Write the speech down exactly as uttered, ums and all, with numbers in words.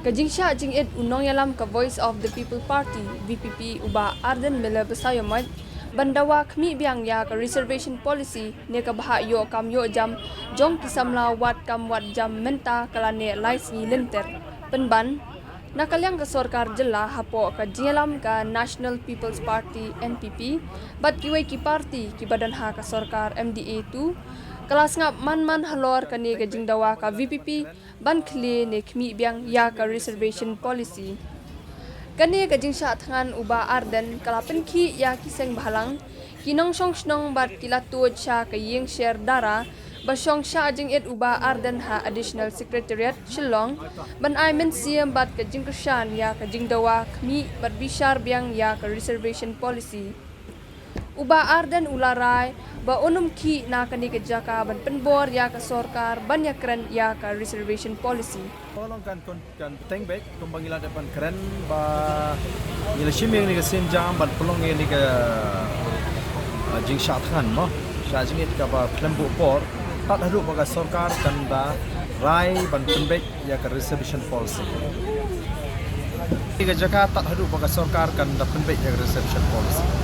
Ka jingshah jingit u nongïalam ka Voice of the People Party, V P P, u Bah Ardent Miller Basaiawmoit, ban dawa khmih biang ïa ka reservation policy ne ka bhah ïoh kam ïoh jam jong ki samla wad kam wad jam mynta ka la neh lai sngi lynter. Pynban, na ka liang ka sorkar jylla hapoh ka jingïalam ka National People's Party, N P P, bad kiwei ki party kiba don ha ka sorkar, M D A two, ka la sngap man man halor kane ka jingdawa ka V P P ban khlieh ne khmih biang ïa ka reservation policy. Kane ka jingshah thngan u Bah Ardent ka la pynkhih ïa ki seng bhalang, ki nongshong shnong bad ki la tuid sha ka ïing sher dara ba shong shah jingit u Bah Ardent ha Additional Secretariat Shillong, ban ai mynsiem bad ka jingkyrshan ïa ka jingdawa khmih bad bishar biang ïa ka reservation policy. U Bah Ardent u la rai ba un ym khih na kane ka jaka ban pynbor ïa ka sorkar ban ïakren ïa ka reservation policy. Pynlong kan kon kan bteng beit kumba ngi la dep ban kren ba ngi la shim ïa kane ka sienjam ban pynlong ïa kane ka, ah, jingshah thngan mo. Shah jingit kaba khlem buh por tad haduh ba ka sorkar kan da rai ban pynbeit ïa ka reservation policy. Ïa ka jaka tad haduh ba ka sorkar kan da pynbeit ïa ka reservation policy.